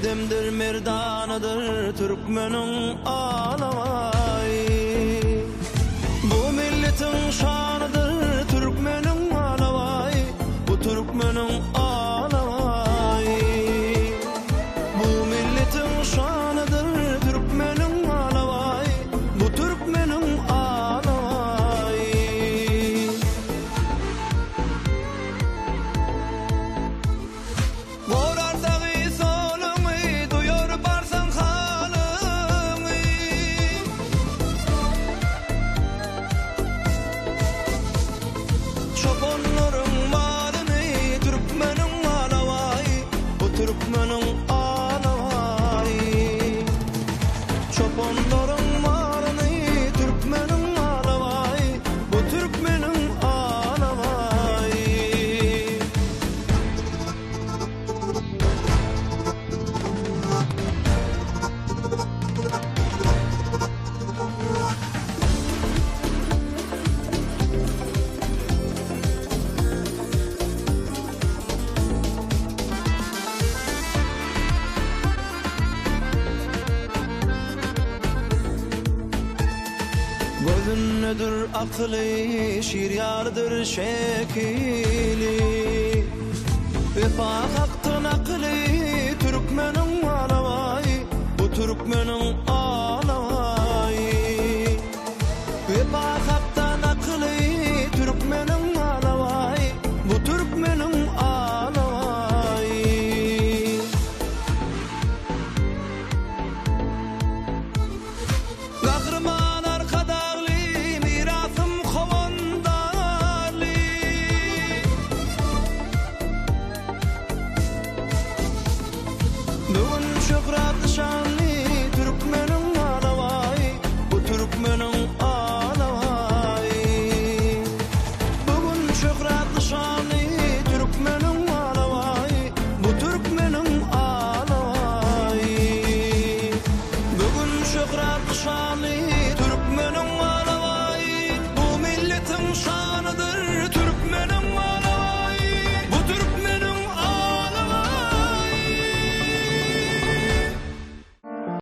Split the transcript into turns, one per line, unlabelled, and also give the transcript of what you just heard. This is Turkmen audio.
Merdemdir, merdanadyr türkmeniň alabaýy. Bu milletiň şanydyr türkmeniň alabaýy, Bu türkmeniň alabaýy. Bu milletiň şanydyr türkmeniň alabaýy, Bu türkmeniň alabaýy. Gorar dagy soluňy, duýar barsaň halyňy. Çopanlaryň malyny, türkmeniň alabaýy, bu türkmeniň alabaýy. Çopanlaryň malyny, türkmeniň alabaýy, bu türkmeniň alabaýy. Gözündedir akyly, şir ýalydyr şekili. Wepa hakdan akyly, türkmeniň alabaýy, bu türkmeniň.